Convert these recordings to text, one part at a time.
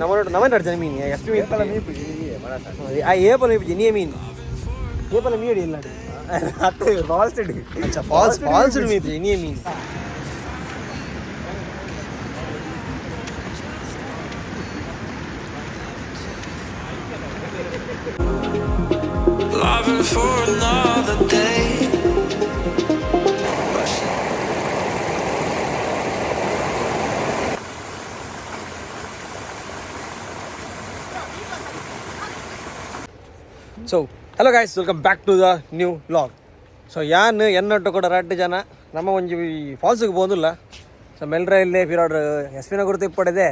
ನಮ್ಮ ನಮ್ಮ ಜನ ಮೀನು ಎಷ್ಟು ಮೀನು ಆ ಏಪಲ ಮೀಪುಜಿ ನೀ ಮೀನು ಏಪಲ ಮೀಡಿ ಇಲ್ಲ. ಅತ್ತೆ ಫಾಲ್ಸ್. ಅಚ್ಚಾ, ಫಾಲ್ಸ್ ಫಾಲ್ಸ್ ಮೀಪುಜಿ ನೀ ಮೀನು. Loving for another day. So hello guys, welcome back to the new vlog. So ಯಾನ್ ಎನ್ನೊಟ್ಟು ಕೂಡ ರಡ್ಡು ಜನ ನಮ್ಮ ಒಂಜಿ ಫಾಲ್ಸ್ಗೆ ಪೋಂದಿಲ್ಲ. ಸೊ ಮೆಲ್ರ ಇಲ್ಲೇ ಪಿರಾಡ್ ಎಸ್ಪಿನ ಗುರುತು ಇಪ್ಪಡಿದೆ.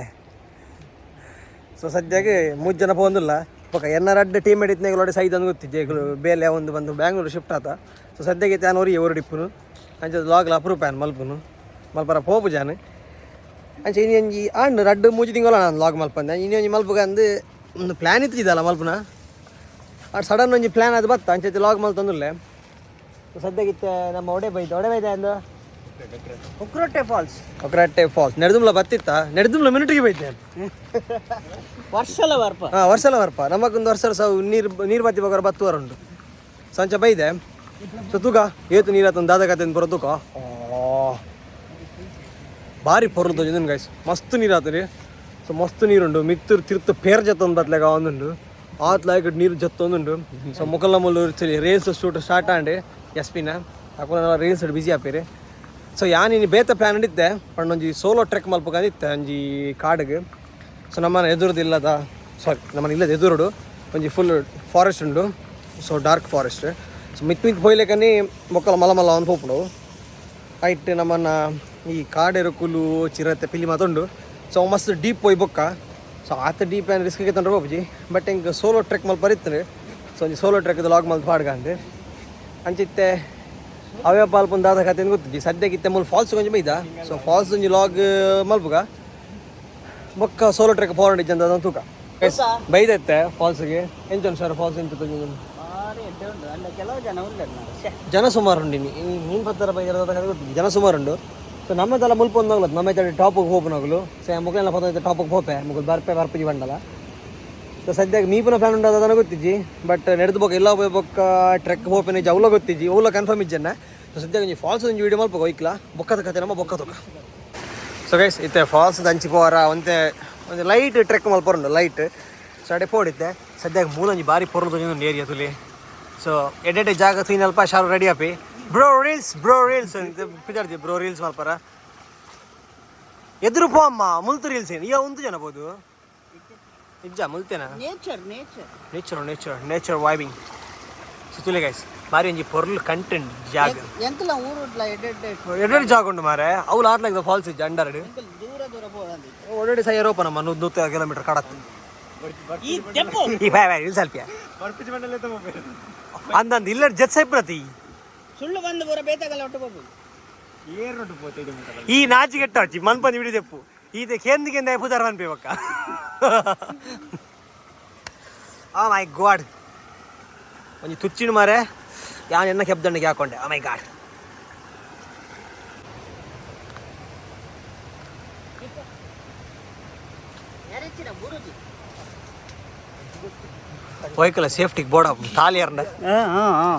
ಸೊ ಸದ್ಯಕ್ಕೆ ಮೂರು ಜನ ಪೋಂದಿಲ್ಲ. ಬೊಕ ಎನ್ನ ರಡ್ಡು ಟೀಮ್ ಇತ್ನಾಗ ನೋಡಿ ಸೈದ್ ಅಂದ್ ಗೊತ್ತಿದ್ದೆ ಬೇಲೆ ಒಂದು ಬಂದು ಬ್ಯಾಂಗ್ಳೂರು ಶಿಫ್ಟ್ ಆತ. ಸೊ ಸದ್ಯಕ್ಕೆ ತಾನು ಅವ್ರಿಗೆ ಎವರು ಡಿಪ್ಪುನು ಅಂಚ ಲಾಗ್ಲ ಅಪ್ರೂಪ್ ಆನ್ ಮಲ್ಪುನು ಮಲ್ಪರ ಪೋಪು ಜಾನು. ಅಂಚ ಇನಿ ಒಂಜಿ ಆಂಡ್ ರಡ್ಡು ಮೂಜಿ ತಿಂಗಳ ನಾನು ಲಾಗ್ ಮಲ್ಪಂದೆ. ಇನಿ ಒಂಜಿ ಮಲ್ಪುಗ ಅಂದು ಒಂದು ಪ್ಲ್ಯಾನ್ ಇತ್ತಿದ್ದಲ್ಲ ಮಲ್ಪುನ. ಆಡ್ ಸಡನ್ ಒಂಜಿ ಪ್ಲ್ಯಾನ್ ಅದು ಬತ್ತ ಅಂಚೆ ಲಾಗ್ ಮಲ್ತಂದುಲ್ಲೆ. ಸದ್ಯಗಿತ್ತೆ ನಮ್ಮ ಒಡೆ ಬೈತ ಒಡೆ ಬೈತ ಅಂದು. ಉಕ್ರೊಟ್ಟೆ ಫಾಲ್ಸ್. ಒಕ್ರಟ್ಟೆ ಫಾಲ್ಸ್ ನೆಡ್ದುಮ್ಲ ಬತ್ತಿತ್ತ, ನೆಡ್ದುಮ್ಲ ಮಿನಿಟಿಗೆ ಬೈತೆ. ವರ್ಷಲ ಬರ್ಪ. ಹಾಂ, ವರ್ಷಲ ಬರ್ಪ. ನಮಗೊಂದು ವರ್ಷ ಸಹ ನೀರು ನೀರು ಬತ್ತಿ ಬಗ್ಗರ ಬತ್ತುವರ ಉಂಟು. ಸಂಚ ಬೈದೆ. ಸೊ ತೂಕ ಏತು ನೀರು ಆತಂದು ದಾದ ಕತೆ ಬರೋ ತೂಕ. ಭಾರಿ ಪೊರ್ಲು ತೋಜುಂಡು ಗೈಸ್, ಮಸ್ತ್ ನೀರು ಆತರಿ. ಸೊ ಮಸ್ತ್ ನೀರುಂಡು, ಮಿತ್ತೂರು ತಿರ್ತು ಪೇರ್ ಜತ್ತೊಂದು ಬತ್ಲೆಗ ಒಂದುಂಡು ಆತ್ ಲಾಯ್ಕ್ ನೀರು ಜತ್ತೊಂದುಂಡು. ಸೊ ಮುಕಲ್ಲ ಮುಲ್ಲು ರೀಲ್ಸ್ ಶೂಟ್ ಸ್ಟಾರ್ಟ್ ಆಂಡ್ ಎಸ್ ಪಿನ ಅಕುಲ ರೀಲ್ಸ್ ಬಿಸಿ ಆಪೇರಿ. ಸೊ ಯಾನ್ ಇನಿ ಬೇತೆ ಪ್ಲ್ಯಾನ್ ಇತ್ತೆ ಪಂಡ ಒಂಜಿ ಸೋಲೋ ಟ್ರೆಕ್ ಮಲ್ಪಕಂದಿತ್ತೆ ಒಂಜಿ ಕಾಡಿಗೆ. ಸೊ ನಮ್ಮನ ಎದುರುದು ಇಲ್ಲದ, ಸಾರಿ, ನಮ್ಮನ ಇಲ್ಲದ ಎದುರುಡು ಒಂಜಿ ಫುಲ್ ಫಾರೆಸ್ಟ್ ಉಂಡು. ಸೊ ಡಾರ್ಕ್ ಫಾರೆಸ್ಟ್. ಸೊ ಮಿತ್ ಮಿತ್ ಪೋಯ್ಲೆಕನಿ ಮೊಕ್ಕಲ ಮಲ ಮಲ್ಲ ಒಂದು ಪೋಪುಂಡು. ಐಟ್ ನಮ್ಮನ್ನ ಈ ಕಾಡೆರುಕುಲು ಚಿರತೆ ಪಿಲಿ ಮಾತುಂಡು. ಸೊ ಮಸ್ತ್ ಡೀಪ್ ಪೋಯ್ ಬೊಕ್ಕ. ಸೊ ಆತ ಡೀಪ್ ಏನು ರಿಸ್ಕ್ ತಂಡ್ರೆ ಪೋಪುಜಿ, ಬಟ್ ಹಿಂಗೆ ಸೋಲೋ ಟ್ರೆಕ್ ಮಲ್ಪ ಇತ್ತು. ಸೊ ಒಂಜಿ ಸೋಲೋ ಟ್ರೆಕ್ ಲಾಗ್ ಮಲ್ತ್ ಪಾಡ್ಗಂದು ಅಂಚಿತ್ತೆ ಅವೇ ಪಾಲ್ಪುಂದು ದಾದ ಕತೆ ಗೊತ್ತಿಜ್ಜಿ. ಸದ್ಯಕ್ಕೆ ಇತ್ತೆ ಮೂಲು ಫಾಲ್ಸ್ ಒಂಜಿ ಬೈದ. ಸೊ ಫಾಲ್ಸ್ ಒಂಜಿ ಲಾಗ್ ಮಲ್ಪುಗ, ಬೊಕ್ಕ ಸೋಲೋ ಟ್ರೆಕ್ ಪೋರಂಡ್ ಇಜ್ಜಂತ ಅದೊಂದು ತೂಕ. ಬೈದತ್ತೆ ಫಾಲ್ಸ್ಗೆ ಎಂಚ ಸರ್ ಫಾಲ್ಸ್ ಎಂಚ? ಭಾರಿ ಎಡ್ಡೆ ಉಂಟು ಅಲ್ಲ, ಕೆಲವು ಜನ ಉಲ್ಲೆರ್ ಮಾರ್ರೆ. ಶ್ಯೆ. ಜನ ಸುಮಾರು ಉಂಡು. ನೀನು ಪತ್ತರ ಬೈದಿರೋದ ಗೊತ್ತಿಲ್ಲ, ಜನ ಸುಮಾರು ಉಂಡು. ಸೊ ನಮ್ಮದೆಲ್ಲ ಮುಲ್ಪ ಒಂದಾಗ್ಲತ್ತು ನಮ್ಮ ಟಾಪಿಗೆ ಹೋಪುನಾಗಲು. ಸೊ ಮುಗಲೆಲ್ಲ ಪತ್ತ ಟಾಪಿಗೆ ಹೋಪೆ ಮುಗಲ್ ಬರ್ಪೆ ಬರ್ಪುಜಿ ಬಂಡಲ. ಸೊ ಸದ್ಯಕ್ಕೆ ಮೀಪುನ ಪ್ಲಾನ್ ಉಂಟು ಅದನ್ನ ಗೊತ್ತಿಜ್ಜಿ. ಬಟ್ ನಡೆದು ಬೊಕ್ಕ ಎಲ್ಲ ಬೊಕ್ಕ ಟ್ರೆಕ್ ಹೋಪೆ ನಿಜ ಅವಲ ಗೊತ್ತಿಜ್ಜಿ, ಅವಲ ಕನ್ಫರ್ಮ್ ಇಜ್ಜನ್ನ. ಸೊ ಸದ್ಯಕ್ಕೆ ಒಂಜಿ ಫಾಲ್ಸ್ ಒಂಜಿ ವೀಡಿಯೋ ಮಲ್ಪ ಹೋಯ್ಕ್ಲ ಬೊಕ್ಕದ ಕತೆ ನಮ್ಮ ಬೊಕ್ಕ ತೊಕ್ಕ. ಸೊ ಗೈಸ್, ಇತ್ತೆ ಫಾಲ್ಸ್ ಅಂಚಿ ಪೋರ ಒಂತೆ ಒಂದು ಲೈಟ್ ಟ್ರೆಕ್ ಮಲ್ಪರುಂಡು ಲೈಟ್. ಸೊ ಅಡೆ ಪೋಡಿತ್ತೆ. ಸದ್ಯಕ್ಕೆ ಮೂಲೊಂಜಿ ಬಾರಿ ಪೊರ್ಲು ತೋಜೊಂದು ಏರಿಯಾ ತುಲಿ. ಸೊ ಎಡೆಡೆ ಜಾಗ ತೂಯಿನಲ್ಪ ಶಾರು ರೆಡಿ ಆಪಿ. ಬ್ರೋ ರೀಲ್ಸ್, ಬ್ರೋ ರೀಲ್ಸ್ ಪಿದಾಡ್ದಿ, ಬ್ರೋ ರೀಲ್ಸ್ ಮಲ್ಪರ ಎದುರು ಪೋ ಅಮ್ಮ. ಮುಲ್ತು ರೀಲ್ಸ್ ಏನು ಈಗ ಉಂತು ಜನ ಬೋದು ಇಜ್ಜ ಮುಲ್ತೇನ. Nature nature. Nature nature nature vibing. So ತುಲೆ ಗೈಸ್, ಬಾರಿ ಒಂಜಿ ಪೊರ್ಲು ಕಂಟೆಂಟ್ ಜಾಗ. ಎಂಕಲ ಊರುಡ್ಲ ಎಡ್ಡೆ ಎಡ್ಡೆ. ಎಡೆಡೆ ಜಾಗ ಉಂಡು ಮಾರೆ. ಅವು ಆತ್ಲಾಗ ಫಾಲ್ಸ್ ಇಜ್ಜ ಅಂಡರ್. ಎಂಕಲ್ ದೂರ ದೂರ ಪೋವಂದಿ. ಒಡೆಡೆ ಸೈ ಏರೋಪ ನಮ್ಮ ನೂರು ನೂತ ಕಿಲೋಮೀಟರ್ ಕಡತ್ತು. ಈ ತೆಪ್ಪು. ಈ ಬಾಯ್ ಬಾಯ್ ರೀಲ್ಸ್ ಅಲ್ಪಿಯ ಅಂದಂದು ಇಲ್ಲ ಜೆಟ್ ಸೈ ಪ್ರತಿ. ಸುಳ್ಳು ಬಂದು ಪೂರ ಬೇತಗಲ್ಲ ಒಟ್ಟು ಹೋಗುದು. ಈ ನಾಚಿಗೆಟ್ಟ ಮನ್ಪಂದಿ ಬಿಡಿ ತೆಪ್ಪು ಈತೆ ಕೇಂದ್ರ ಕೇಂದ್ರ ಪುದಾರ್ ಮನ್ಪಿ ಬಕ್ಕ. ಆ ಮೈ ಗಾಡ್, ಒಂಜಿ ತುಚ್ಚಿನ ಮಾರೆ ಯಾನ್ ಎನ್ನ ಕೆಬ್ದಂಡಿಗೆ ಹಾಕೊಂಡೆ. ಆ ಮೈ ಗಾಡ್. ಯಾರೆಚ್ಚಿನ ಗುರುಜಿ. ಹೋಯ್ಕಲ್ಲ ಸೇಫ್ಟಿಗೆ ಬೋರ್ಡ್ ತಾಲಿ ಅರ್ನ. ಹಾ ಹಾ ಹಾ.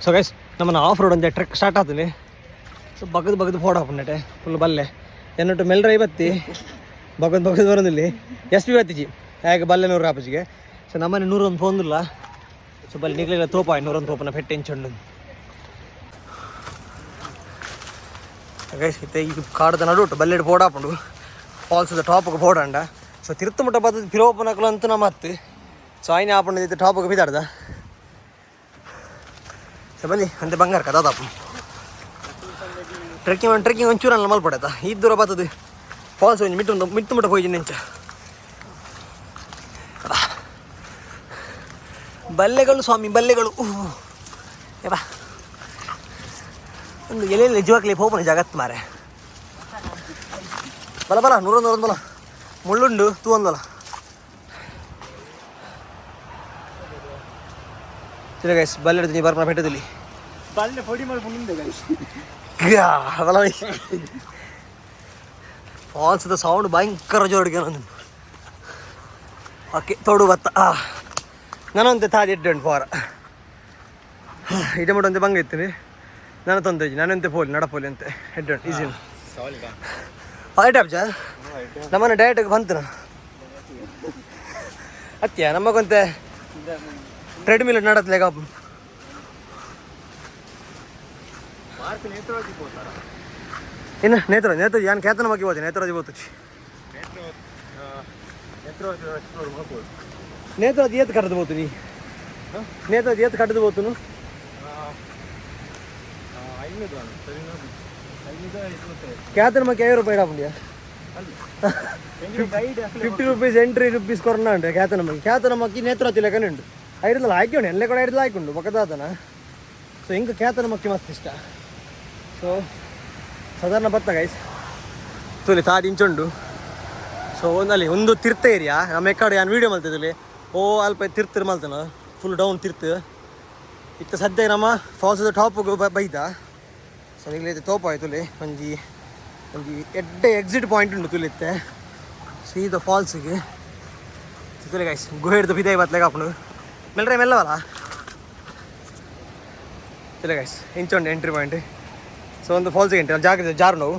ಸೊ ಗೈಸ್, ನಮ್ಮನ್ನ ಆಫ್ ರೋಡ್ ಒಂದೇ ಟ್ರೆಕ್ ಸ್ಟಾರ್ಟ್ ಆತದೆ. ಸೊ ಬಗದು ಬಗದು ಫೋಡ್ ಹಾಪುಂಡಟೆ ಫುಲ್ ಬಲ್ಲೆ ಎನ್ನೊಟ್ಟು ಮೆಲ್ರೈ ಬತ್ತಿ ಬಗದು ಬಗದು ಬರೋದಿಲ್ಲಿ. ಎಸ್ ಪಿ ಬತ್ತಿಜಿ ಹೇಗೆ ಬಲ್ಲೆ ನೂರು ಆಪಜಿಗೆ. ಸೊ ನಮ್ಮನೆ ನೂರೊಂದು ಫೋನ್ದಿಲ್ಲ. ಸೊ ಬಲ್ಲೆ ನಿಗ್ಲಿಲ್ಲ ತೋಪ ನೂರೊಂದು ತೋಪನ ಪೆಟ್ಟೆ ಇಂಚುಂಡು ಗೈಸ್. ಇತ್ತೆ ಈ ಕಾಡದ ನಡುಟು ಬಲ್ಲೆಡ್ ಬೋರ್ಡ್ ಹಾಪುಂಡು, ಫಾಲ್ಸ್ ಟಾಪ್ಗೆ ಬೋರ್ಡ್ ಅಂಡ. ಸೊ ತಿರುತ್ತು ಮುಟ್ಟ ಬತ್ತದ ಪಿರೋಪನಕಲು ಅಂತ ನಮ್ಮ ಹತ್ತು. ಸೊ ಐನ ಆಪುಂಡು ಇತ್ತೆ ಟಾಪ್ಗೆ ಬಿದಾಡ್ದ. ಸೊ ಬಲ್ಲಿ ಅಂತೆ ಬಂಗಾರ ಕದಾದಪ್ಪ. ಟ್ರೆಕ್ಕಿಂಗ್ ಒಂದು ಟ್ರೆಕ್ಕಿಂಗ್ ಒಂಚೂರಲ್ಲ ಮಲ್ಪಡತ್ತ ಈ ದೂರ ಬರ್ತದೆ ಫಾಲ್ಸ್ ಒಂಜಿ ಮಿಟ್ಟು ಮಿಟ್ಟು ಮುಟ್ಟ ಪೋಯಿಜಿ ನೆಂಚ ಬಲ್ಲೆಗಳು ಸ್ವಾಮಿ ಬಲ್ಲೆಗಳು. ಯಬ್ಬಾ, ಒಂದು ಎಲ್ಲೆಲ್ಲಿ ನಿಜವಾಗ್ಲಿ ಪೋಪನ ಜಗತ್ತು ಮಾರೆ. ಬಲ ಬಲ ನೂರೊಂದು ನೂರೊಂದು ಬಲ ಮುಳ್ಳುಂಡು ತೂ ಒಂದಲ್ಲ. ಗೈಸ್ ಬಲ್ಲೆಡ್ದು ನೀ ಬರ್ಪಣ ಪೆಟ್ಟದಲ್ಲಿ. ಬಲ್ಲೆ ಪೊಡಿ ಮಲ್ಪುಂಡು ಗೈಸ್. ಫಾಲ್ಸ್ the sound ಭಯಂಕರ ಜೋಡಿಗೆ. ಓಕೆ, ತೋಡು ಬತ್ತ ನಾನೊಂತೆ ತಾದಿ ಎಡ್ಡೆ ಉಂಟು ಪೋರ. ಇಡೆ ಮುಟ್ಟು ಒಂತೆ ಬಂಗ ಇತ್ತು. ನಾನು ತೊಂದರೆ ನಾನಂತೆ ಪೋಲಿ ನಡಪೋಲಿ ಅಂತೆ ಎಡ್ಡೆ ಉಂಟು, ಈಸಿ ಉಂಟು. ಎಡ್ಡೆ ಅಬ್ಜ ನಮ್ಮನೆ ಡಯಟ್ ಬಂತು ಅತ್ಯ ನಮಗೊಂತೆ ಟ್ರೆಡ್ ಮಿಲ್ ನಡತ್ಲೇಗ. ಇನ್ನು ನೇತ್ರ ನೇತ್ರ ಏನು ಕೇತನ ಬಗ್ಗೆ ಹೋದೆ, ನೇತ್ರಾಜಿ ಬೋತು. ನೇತ್ರಾಜಿ ಏತ್ ಕಟ್ಟದು ಬೋತು ನೀ? ನೇತ್ರಾಜಿ ಏತ್ ಕಟ್ಟದು ಬೋತುನು? ಕೇತನ ಮಕ್ಕೆ 5 ರೂಪಾಯಿ ಇಡಪುಂಡಿಯ? 50 ರುಪೀಸ್ ಎಂಟ್ರಿ ರುಪೀಸ್ ಕೊರನ ಉಂಟು ಕೇತನ ಮಕ್ಕಿ. ಕೇತನ ಮಕ್ಕಿ ನೇತ್ರಾವತಿ ಲೆಕ್ಕನೆ ಉಂಟು. ಐಡ್ದಲ್ಲ ಹಾಕಿ ಉಂಟು, ಎಲ್ಲ ಕೂಡ ಐಡ್ದಲ್ಲ ಹಾಕಿ ಬೊಕದಾತನ. ಸೊ ಹಿಂಗೆ ಕೇತನ ಮಕ್ಕಿ ಮಸ್ತ್ ಇಷ್ಟ. ಸೊ ಸಾಧಾರಣ ಬತ್ತ ಗೈಸ್, ತುಲಿ ತಾದಿ ಇಂಚುಂಡು. ಸೊ ಒಂದಲ್ಲಿ ಒಂದು ತಿರ್ತ ಏರಿಯಾ ನಮ್ಮ ಎಕ್ಕಾಡು. ಯಾನ್ ವೀಡಿಯೋ ಮಲ್ತಿದ್ದಲ್ಲಿ ಓ ಅಲ್ಪ ತಿರ್ತಿರ್ ಮಲ್ತನ, ಫುಲ್ ಡೌನ್ ತಿರ್ತು ಇತ್ತ. ಸದ್ಯ ನಮ್ಮ ಫಾಲ್ಸ್ ಟಾಪ್ ಬೈದ. ಸೊ ಇಲ್ಲಿ ತೋಪ ಆಯ್ತು. ಇಲ್ಲಿ ಒಂಜಿ ಒಂಜಿ ಎಡ್ಡೆ ಎಕ್ಸಿಟ್ ಪಾಯಿಂಟ್ ಉಂಟು ತುಲಿತ್ತೆ ಸೀದಾ ಫಾಲ್ಸಿಗೆ. ತುಲಿ ಗೈಸ್, ಗುಹೆ ಹಿಡ್ದು ಬಿದೆ ಬತ್ಲೆಗ ಆಪುಂಡು. ಮೆಲ್ರೆ ಮೆಲ್ಲವಲ್ಲ. ತುಲೆ ಗೈಸ್, ಇಂಚುಂಡು ಎಂಟ್ರಿ ಪಾಯಿಂಟ್. ಸೊ ಒಂದು ಫಾಲ್ಸಿಗೆ ಎಂಟ್ರಿ. ಜಾಗ್ರತೆ, ಜಾರು ನೋವು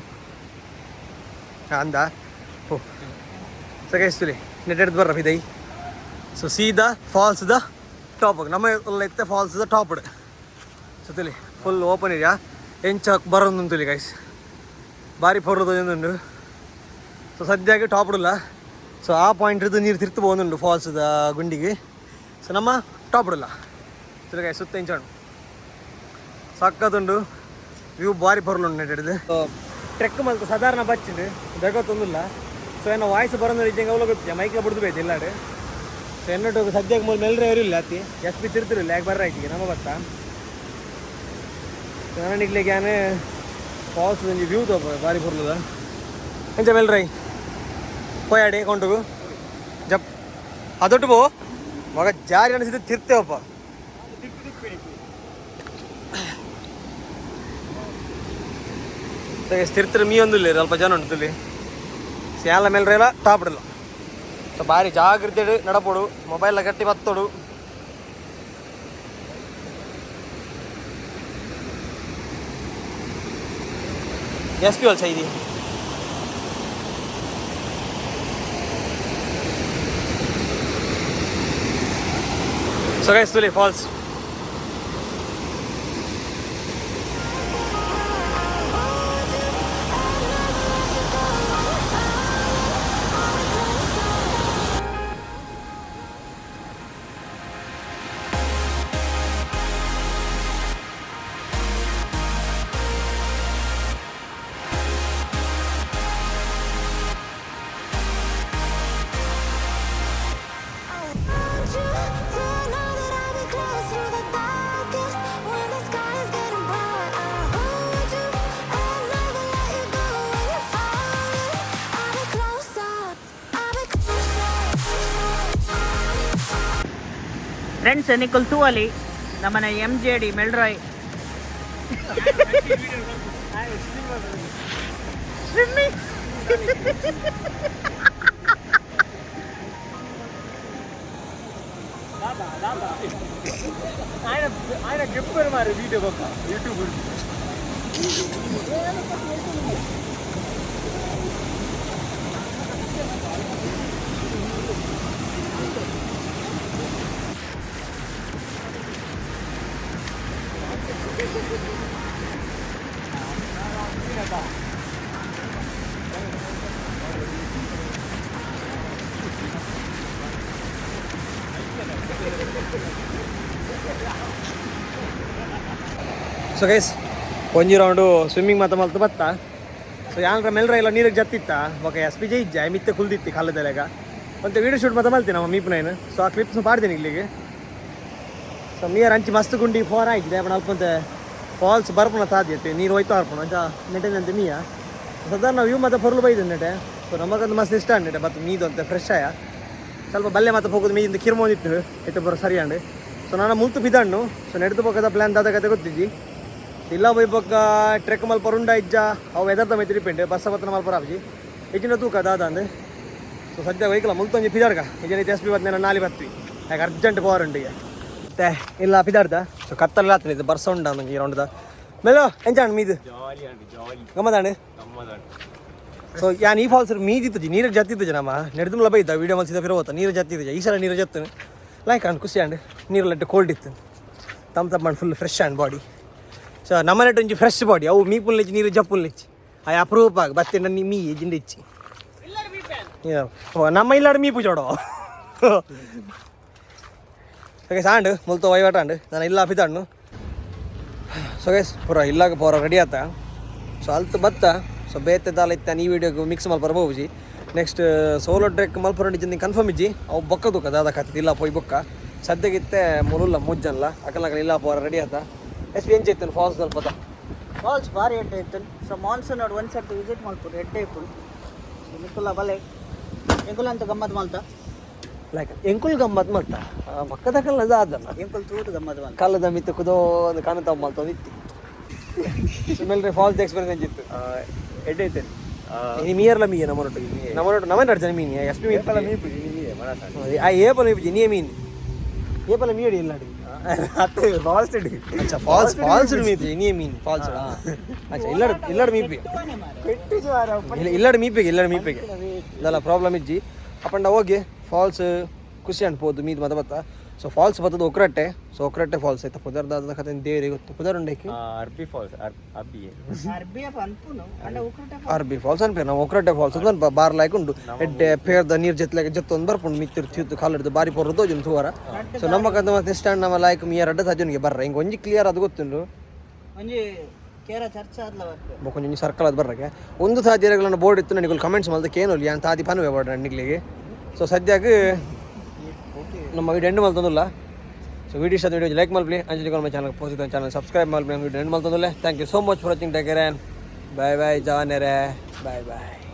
ಅಂದ. ಓ ಸೊ ಗೈಸ್, ತುಲಿ ನೆಟ್ ಹಿಡ್ದು ಬರ್ರ ಬಿದೈ. ಸೊ ಸೀದಾ ಫಾಲ್ಸ್ the top ನಮ್ಮ ಇತ್ತೆ ಫಾಲ್ಸ್ the top. So ತುಲಿ ಫುಲ್ ಓಪನ್ ಏರಿಯಾ. ಎಂಚ ಬರೋದು ತುಲಿ ಗೈಸ್, ಬಾರಿ ಪೊರ್ಲುದ ಉಂಡು. ಸೊ ಸದ್ಯಕ್ಕೆ ಟಾಪ್ ಇಡಲ್ಲ. ಸೊ ಆ ಪಾಯಿಂಟ್ ಇದ್ದು ನೀರು ತಿರ್ತು ಹೋಗುಂಡು ಫಾಲ್ಸ್ the ಗುಂಡಿಗೆ. ಸೊ ನಮ್ಮ ಟಾಪ್ ಇಡಲ್ಲ. ತುಲಿ ಗೈಸ್, ಸುತ್ತ ಇಂಚ ಸಕ್ಕತ್ತುಂಡು ವ್ಯೂ, ಬಾರಿ ಪೊರ್ಲುಂಡು ನೆಟ್ ಹಿಡಿದು. ಟ್ರೆಕ್ ಮಲ್ತ ಸಾಧಾರಣ ಬಚ್ಚಿಂಡು, ಬೇಗ ತೊಂದಿಲ್ಲ. ಸೊ ಏನೋ ವಾಯ್ಸ್ ಬರೋದು ಇದ್ದಂಗೆ ಅವಲ ಗೊತ್ತಿದೆ, ಮೈಕ್ಲ ಬಿಡ್ದು ಬೇಕು ಇಲ್ಲಾಡು. ಸೊ ಎನ್ನಟ್ಟು ಸದ್ಯಕ್ಕೆ ಮೂಲ ಮೆಲ್ರೆ ಇರಲಿಲ್ಲ, ಅತ್ತಿ ಎಸ್ ಪಿ ತಿರ್ತಿರಲಿಲ್ಲ. ಯಾಕೆ ಬರ್ರ ಆಯ್ತು ನಮ್ಮ ಬತ್ತ. ಸೊ ನನಗೆ ಯಾನೆ ಫಾಲ್ಸ್ ಒಂಜಿ ವ್ಯೂ ತೋಪ, ಬಾರಿ ಪೊರ್ಲುದ. ಎಂಚ ಮೆಲ್ರೈ ಪೋಯಾಡಿ ಕೊಂಟುಗು ಜಪ್ ಅದೊಟ್ಟು ಬೋ ಮಗ ಜಾರಿ ಅನಿಸಿದ್ದು ತಿರ್ತೇವಪ್ಪ. ತಿರ್ತಿರ ಮೀ ಒಂದಿಲ್ಲ, ಅಲ್ಪ ಜನ ಉಂಟು ತುಲಿ. ಸ್ಯಾಲ ಮೇಲ್ರೆಲ್ಲ ಟಾಪ್ ಇಡಲ್ಲ. ಸೊ ಭಾರಿ ಜಾಗ್ರತೆ ನಡಪೋಡು, ಮೊಬೈಲ್ ಗಟ್ಟಿ ಬತ್ತೋಡು. ಎಸ್ ಪಿ ವಲ್ಸ ಇದು. ಸೊ ಗೈಸ್, ತುಲಿ falls. Want you to know that I'll be close through the darkest when the sky is getting bright. I hold you and never let you go when you're falling. I'll be closer. I'll be closer. Friends, ನಿಕುಲ್ ತೂವಲಿ ನಮ್ಮನೆ M J D ಮೆಲ್ರಾಯ್ swimming. ఆయన ఆయన చెప్పారు మరి video పక్క YouTube. ಸೊ guys, ಒಂಜಿ round swimming ಮಾತ ಮಲ್ತು ಬತ್ತ. ಸೊ ಯಾನ್ರ ಮೆಲ್ರ ಇಲ್ಲ ನೀರಿಗೆ ಜತ್ತಿತ್ತ ಬೊಕ ಎಸ್ ಪಿ ಜೆ ಇಜ್ಜ ಮಿತ್ತೆ ಕುಲ್ದಿತ್ತಿ ಕಲ್ಲದೆಲೆಗ. ಮತ್ತೆ ವೀಡಿಯೋ ಶೂಟ್ ಮಾತ ಮಲ್ತಿ ನಮ್ಮ ಮೀಪುನೈನ್. ಸೊ ಆ ಕ್ಲಿಪ್ಸ್ ಪಾಡ್ತೀನಿ ಇಲ್ಲಿಗೆ. ಸೊ ನೀರು ಅಂಚಿ ಮಸ್ತ್ ಗುಂಡಿ ಫೋರ್ ಆಯ್ತು. ಅಲ್ಪ ಫಾಲ್ಸ್ ಬರ್ಪುನ ತಾದ್ಯತೆ ನೀರು ಹೋಯ್ತು ಅರ್ಪುನ ಅಂಚ ನೆಟೆನಂತೆ ಮೀಯ. ಸಾಧಾರಣ ವ್ಯೂ ಮತ್ತೆ ಪೊರ್ಲು ಬೈದು ನೆಟೆ. ಸೊ ನಮಗೊಂದು ಮಸ್ತ್ ಇಷ್ಟ ನೆಟೆ ಬತ್ತು ಮೀದು ಅಂತ ಫ್ರೆಶ್ ಆಯ. ಸ್ವಲ್ಪ ಬಲ್ಲೆ ಮತ್ತೆ ಹೋಗೋದು ಮೀದಿಂದ ಕಿರ್ಮೋದಿತ್ತು ಇತ್ತು ಬರೋ ಸರಿ ಅಂಡ್. ಸೊ ನಾನು ಮುಲ್ತು ಬಿದಾಣ್ಣು. ಸೊ ನೆಡ್ದು ಪಕ್ಕದ ಪ್ಲ್ಯಾನ್ ದಾದ ಕತೆ ಗೊತ್ತಿಜ್ಜಿ. ಇಲ್ಲ ಪೋಯಿ ಬೊಕ್ಕ ಟ್ರೆಕ್ ಮಲ್ಪರುಂಡ ಇಜ್ಜ, ಅವು ವೆದರ್ದ ಮಿತ್ತ್ ಡಿಪೆಂಡ್. ಬಸ್ಸ ಬತ್ತನ ಮಲ್ಪರ ಆಪುಜಿ, ಇಜ್ಜಿಂಡ ತೂಕ ದಾದ ಅಂದ್. ಸೊ ಸದ್ಯ ವೆಹಿಕಲ್ ಮುಲ್ತೊಂಜಿ ಪಿದಾಡ್ಗ. ಇಜ್ಜಿಂಡ ಎಸ್ ಪಿ ಬತ್ನೆ ನಾಲಿ ಬತ್ವಿ, ಯಾಕೆ ಅರ್ಜೆಂಟ್ ಪೋವರುಂಡು ಈಗ. ಮತ್ತೆ ಇಲ್ಲ ಪಿದಾಡ್ದ. ಸೊ ಕತ್ತಲ್ಲ ಆತನ ಇದು ಬರ್ಸ ಉಂಡ ಒಂಜಿ ರೌಂಡ್ದ ಮೇಲೋ ಎಂಚಾಂಡ್ ಮೀದು ಗಮ್ಮದಾಂಡ್. ಸೊ ಯಾನ್ ಈ ಫಾಲ್ಸ್ ಮೀದಿತ್ತುಜಿ, ನೀರು ಜತ್ತಿತ್ತುಜಿ. ನಮ್ಮ ನೆಡ್ದುಮ್ಲ ಬೈದ ವೀಡಿಯೋ ಮಲ್ಸಿದ ಫಿರ ಹೋತ. ನೀರು ಜತ್ತಿತ್ತುಜಿ, ಈ ಸಲ ನೀರು ಜತ್ತು ಲೈಕ್ ಅಂಡ್ ಖುಷಿ ಅಂಡ್. ನೀರು ಲಡ್ಡು ಕೋಲ್ಡ್ ಇತ್ತು, ತಮ್ ತಮ್ಮ ಫುಲ್ ಫ್ರೆಶ್ ಅಂಡ್ ಬಾಡಿ. ಸೊ ನಮ್ಮ ನೆಟ್ ಒಂಜಿ ಫ್ರೆಶ್ ಬಾಡಿ. ಅವು ಮೀಪುಲ್ನಿಚ್ಚಿ, ನೀರು ಜಪ್ಪುಲ್ನಿಚ್ಚಿ. ಆಯ್ ಅಪರೂಪ ಆಗ ಬತ್ತೆ ನನ್ನ ಮೀ ಜಿಂಡಿಚ್ಚಿ. ಓ ನಮ್ಮ ಇಲ್ಲಾಡು ಮೀಪು ಜೋಡೋ. ಸೊ ಗೈಸ್, ಆಂಡ್ ಮುಲ್ತ ವೈವಾಟ ಆಂಡ್. ನಾನು ಇಲ್ಲ ಪಿದಾಡ್ನು. ಸೊ ಗೈಸ್, ಪೂರ ಇಲ್ಲಾಗ ಪೂರ ರೆಡಿ ಆತ. ಸೊ ಅಲ್ತ್ ಬತ್ತ. ಸೊ ಬೇತೆ ದಾಲ ಇತ್ತ ಈ ವಿಡಿಯೋಗೆ ಮಿಕ್ಸ್ ಮಲ್ಪರ ಬೋಜಿ. ನೆಕ್ಸ್ಟ್ ಸೋಲೋ ಟ್ರೆಕ್ ಮಲ್ಪರ ಇಜ್ಜಿ, ಕನ್ಫರ್ಮ್ ಇಜ್ಜಿ. ಅವು ಬೊಕ್ಕ ತೂಕ ದಾದ ಕತ್ತಿದ್. ಇಲ್ಲ ಪೋಯ್ ಬೊಕ್ಕ. ಸದ್ಯಗಿತ್ತೆ ಮುಲುಲ್ಲ ಮುಜ್ಜನ್ಲ ಅಕಲ್ ಇಲ್ಲ ಪೋರ ರೆಡಿ ಆತ. ಎಸ್ ಪಿ, ಎಂಚ ಇತ್ತು ಫಾಲ್ಸ್ ಅಲ್ಪದ? ಫಾಲ್ಸ್ ಭಾರಿ ಎಡ್ಡೆ ಇತ್ತು. ಸೊ ಮಾನ್ಸೂನ್ ಒಂದು ಸರ್ತಿ ವಿಸಿಟ್ ಮಲ್ಪುಡು, ಎಡ್ಡೆ ಇಪ್ಪುಡು. ಸೊ ನಿಕುಲ್ಲ ಬಲೆ, ಎಂಕುಲ್ ಅಂತ ಗಮ್ಮತ್ ಮಲ್ತ. ಲೈಕ್ ಎಂಕುಲ್ ಗಮ್ಮತ್ ಮಲ್ತ, ಬಕ್ಕದ ಕಲ್ಲದ ಆದಲ್ಲ. ಎಂಕುಲ್ ತೂತು ಗಮ್ಮತ್ ಮಲ್ತ. ಕಲ್ಲದ ಮಿತ್ತು ಕುದೋ ಒಂದು ಕಾಣುತ್ತ ಮಲ್ತೊಂದು ಇತ್ತು. ಸುಮೇಲ್ರೆ, ಫಾಲ್ಸ್ ಎಕ್ಸ್ಪೀರಿಯನ್ಸ್ ಎಂಚಿತ್ತು? ಎಡ್ಡೆ ಇತ್ತೇನೆ. ಇನಿ ಮೀಯರ್ಲ ಮೀಯ ನಮ್ಮನೊಟ್ಟು ನಮ್ಮನೊಟ್ಟು ನಮ್ಮನ ಜನ ಮೀನ್ ಎಸ್ ಪಿ. ಮೀಪು. ಆ ಏಪಲ ಮೀಪು ನೀ ಮೀನ್ ಏಪಲ ಮೀಡಿ ಇಲ್ಲ. ಅತ್ತೆ ಫಾಲ್ಸ್ ಇಡಿ. ಅಚ್ಚಾ, ಫಾಲ್ಸ್ ಫಾಲ್ಸ್ ಮೀಪು ನೀ ಮೀನ್ ಫಾಲ್ಸ್. ಅಚ್ಚಾ, ಇಲ್ಲಡ್ ಇಲ್ಲಡ್ ಮೀಪಿ. ಇಲ್ಲ, ಇಲ್ಲಡ್ ಮೀಪಿಗೆ, ಇಲ್ಲಡ್ ಮೀಪಿಗೆ ಇದೆಲ್ಲ ಪ್ರಾಬ್ಲಮ್ ಇಜ್ಜಿ. ಅಪ್ಪಂಡ ಹೋಗಿ ಫಾಲ್ಸ್ ಖುಷಿ ಅನ್ಬೋದು ಮೀದ್ ಮತ ಬತ್ತ. ಸೊ ಫಾಲ್ಸ್ ಬತ್ತದ ಒಕ್ರಟ್ಟೆ. ಸೊ ಒಕ್ರಟ್ಟೆ ಫಾಲ್ಸ್ ಆಯ್ತಾ ಪುದರ್ದಾದ ಕತೆ ದೇವರಿಗೆ ಗೊತ್ತು. ಪುದರ್ ಉಂಡೈಕಿ. ಅರ್ಬಿ ಫಾಲ್ಸ್ ಅರ್ಬಿ. ಅರ್ಬಿಯ ಪನ್ಪುನು ಅಂಡ ಉಕ್ರಟ. ಅರ್ಬಿ ಫಾಲ್ಸ್ ಅನ್ಪೇರು ನಾವು. ಒಕ್ರಟ್ಟೆ ಫಾಲ್ಸ್ ಅಂತ ಬಾರ್ ಲೈಕ್ ಉಂಡು. ಎಡ್ಡೆ ಪೇರ್ದ ನೀರು ಜತ್ಲಾಗ ಜತ್ತೊಂದು ಬರ್ಪುಂಡು ಮಿತ್ತಿರ್ ತಿತ್ತು ಕಾಲಿಡ್ದು. ಬಾರಿ ಪೊರ್ದು ತೋಜುಂಡು ತೂವರ. ಸೊ ನಮ್ಮ ಕಂದ ಮತ್ತೆ ಸ್ಟ್ಯಾಂಡ್ ನಮ್ಮ ಲೈಕ್ ಮೀಯರ್ ಅಡ್ಡ ತಜುನಿಗೆ ಬರ್ರ. ಹಿಂಗೆ ಒಂಜಿ ಕ್ಲಿಯರ್ ಅದು ಗೊತ್ತುಂಡು. ಒಂಜಿ ಕೇರ ಚರ್ಚ್ ಆದ್ಲ ಬರ್ಪೆ. ಬೊಕ ಒಂಜಿ ಸರ್ಕಲ್ ಅದು ಬರ್ರಗೆ ಒಂದು ತಾದಿರಗಳನ್ನ ಬೋರ್ಡ್ ಇತ್ತು. ನನಗೆ ಕಮೆಂಟ್ಸ್ ಮಲ್ತ ಕೇನೊಲಿ, ಯಾನ್ ತಾದಿ ಪನುವೆ ಬೋರ್ಡ್ ನಿಗ್ಲಿಗೆ. ಸೊ ಸದ್ಯಾಗ ನಮ್ಮ ವಿಡಿಯೋ ಎಂಡ್ ಮಲ್ತೊಂದುಲ್ಲ. ಸೊ ವಿಡಿಯೋ ಇಷ್ಟ ವಿಡಿಯೋ ಲೈಕ್ ಮಲ್ಪಲಿ. ಅಂಜಲಿ ನಮ್ಮ ಚಾನಲ್ ಪೋಸ್ಟ್ ಚಾನಲ್ ಸಬ್ಸ್ಕ್ರೈಬ್ ಮಲ್ಪಲಿ. ವಿಡಿಯೋ ಎಂಡ್ ಮಲ್ತೊಂದುಲ್ಲ. Thank you so much for watching. Take care, bye bye. ಜವಾನೆರೆ, bye bye.